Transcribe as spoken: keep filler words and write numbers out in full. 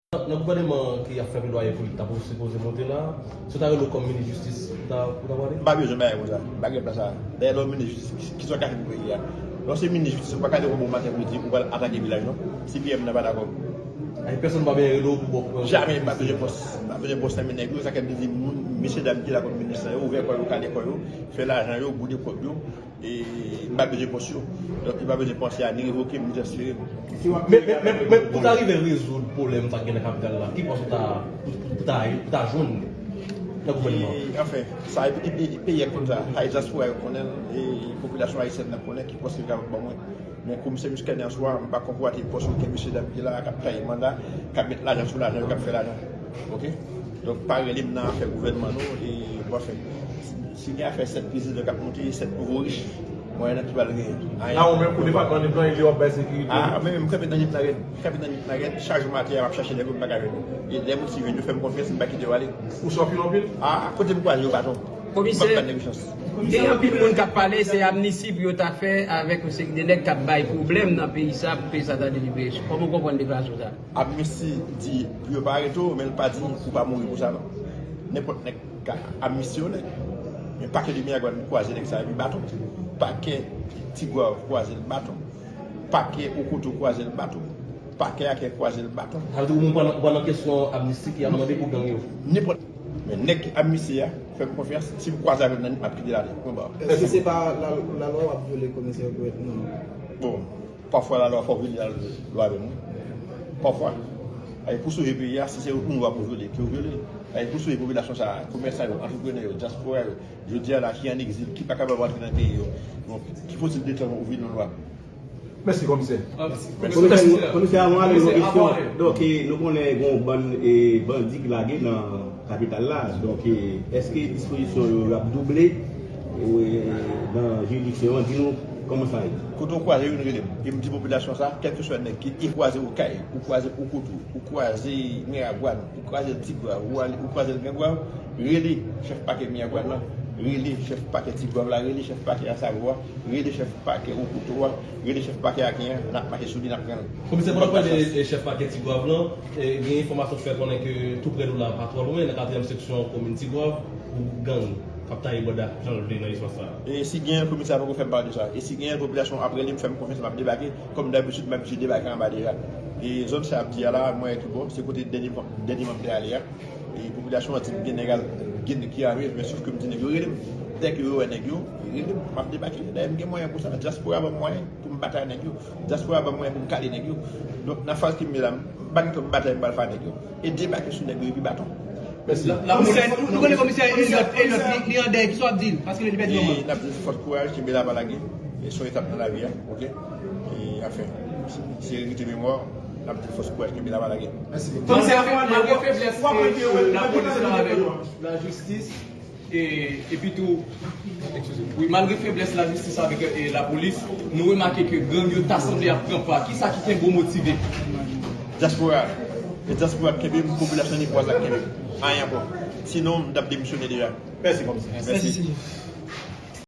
Nan gouvènman ke y ap fè pledwaye pou li ta sipoze monte la, si yo ta rele w kòm minis jistis, ou ta, ou ta prale? M pa bezwen bagay konsa. M pa gen plan sa. Dayè, lè w minis jistis, ki, ki sa w ka fè pou peyi a? Lè w se minis jistis, ou pa ka leve bon maten pou di ou pral atake vilaj, non. Si P M nan pa dakò. Ay, pèsonn pa bezwen rele w pou bon. Jamè, m pa bezwen pòs. M pa bezwen pòs nan men nèg yo. Sa k ap di moun, mesye dam ki la kòm minis la, yo ouvè kò yo, kale kò yo, fè lajan yo, boude kòb yo. E m pa bezwen pòs yo. Donk, li pa bezwen panse a ni revoke m, ni transfere m. Men, men, men, men pou ta rive rezoud pwoblèm sa k gen nan kapital la, ki pòs ou ta, ou, ou ta, ou ta jwenn nan gouvènman an? E, anfen, sa, e, e, e, peyi a konn sa. Sa, e dyaspora yo konnen l, e popilasyon ayisyèn nan konnen ki pòs yo kapab ban mwen. Men komisè Muscadin an swa, m pa konprann pòs yo ke mesye dam ki la, k ap taye manda, k ap met lajan sou lajan, yo k ap fè lajan. Oke? Donk, pa rele m nan afè gouvènman nou, e, bon, anfen, si gen afè sèt prezidan k ap monte, sèt nouvo rich, mwen nan ki pral genyen? Anyen. A, ou menm pou depatman Nip lan, e w ap bay sekirite? A, men, men, m kanpe nan Nip lan rèd. M kanpe nan Nip lan rèd. Chak jou maten, m ap chache nèg yo, m pa ka jwenn yo. E lè moun si jwenn yo, fè m konfyans, m pa kite yo ale. Ou se anpil anpil? A, kote m kwaze yo baton. Komisè, m ap ban nèg yo chans. Gen anpil moun k ap pale, se amnisti pou yo ta fè avèk yon seri de nèg k ap bay pwoblèm nan peyi sa, pou peyi sa ta delibere. Kòman w konprann deklarasyon sa a? Amnisti di pou yo pa arete w, men l pa di pou w pa mouri pou sa, non. Nenpòt nèg ka amnistiye yon nèg. Men pakè de Miragwàn kwaze nèg sa yo epi baton. Pakè Tigwav kwaze l baton. Pakè Okoto kwaze l baton. Pakè Akè kwaze l baton. Sa vle di ou menm ou pa nan, ou pa nan kesyon amnisti ki ap mande pou gang yo? Nenpòt. Men nèg ki amnistiye a, fè m konfyans, si m kwaze avè l nan Nip, m ap kite l ale. Mwen ba. Èske se pa la, lalwa w ap vyole, komisè Gouèt, non? Bon, pafwa lalwa fò w vyole lalwa menm, wi. Pafwa. Ay, pou sove peyi a, si se yon lwa pou w vyole, ke w vyole l. Ay, pou sove popilasyon sa a, komèsan yo, antreprenè yo, dyaspora yo, jodi a la, ki an egzil, ki pa kapab rantre nan peyi yo. Bon, ki fo-t-il de tan ou vin yon lwa? Mèsi, komisè. Komisè, komisè, avan ale nan kesyon, donk, e, nou konnen gen yon bann, e, bandi ki lage nan kapital la. Donk, e, èske dispozisyon yo ap double, e, nan jiridiksyon an? Di nou kòman sa ye. Kote w kwaze youn, rele m. E m di popilasyon sa, kèlkeswa nèg ki e kwaze w Kay, ou kwaze Okoto, ou kwaze Miragwàn, ou kwaze l Tigwav, ou ale, ou kwaze l Grangwav, rele chèf pakè Miragwàn nan, rele chèf pakè Tigwav la, rele chèf pakè Ansavo a, rele chèf pakè Okoto a, rele chèf pakè Aken an, n ap mache sou li, n ap pran l. Komisè, pandan w pale de, de chèf pakè Tigwav lan, e, gen enfòmasyon k fè konnen ke tou prè nou la, pa twò lwen, nan katriyèm seksyon komin Tigwav, gen gang k ap taye banda, jan l vle nan espas sa a. E si gen, komisè a poko fè m pale de sa. E si gen, popilasyon ap rele m, fè m konfyans, m ap debake. Kòm dabitid, m abitye debake anba deja. E zòn sa ap di a la, mwen ki bò, se kote dènye, dènye manm te ale a. E popilasyon an di m gen nèg al, gen nèg ki ame, men sof ke m di nèg yo rele m. Dèke yo wè nèg yo, yo rele m, m ap debake. Dayè, m gen mwayen pou sa. Dyaspora ban m mwayen pou m batay nèg yo. Dyaspora ban m mwayen pou m kale nèg yo. Donk, nan faz ke m ye la, m pa gen tan pou batay, m pral fè nèg yo. E debake sou nèg yo epi baton. Mèsi. La, la, komisè, nou, nou konnen komisè Elliot, Elliot, li, li an dèy, kisa w ap di l? Paske li pèdi manman. E n ap di l fòs kouraj, kenbe la pa lage. E se yon etap nan lavi a, oke? E, anfen, se, se rete memwa, n ap di l fòs kouraj, kenbe la pa lage. Mèsi. Komisè, malgre feblès, e, lapolis lan avèk lajistis, e, epi tou, wi, malgre feblès lajistis avèk, e, lapolis, nou remake ke gang yo ta sanble ap pran pa. Kisa ki te bon motive? Dyaspora. E dyaspora k kenbe m, popilasyon Nipwaz la k kenbe m. Anyen ankò. Sinon, m t ap demisyone deja. Mèsi, komisè. Mèsi. Mèsi.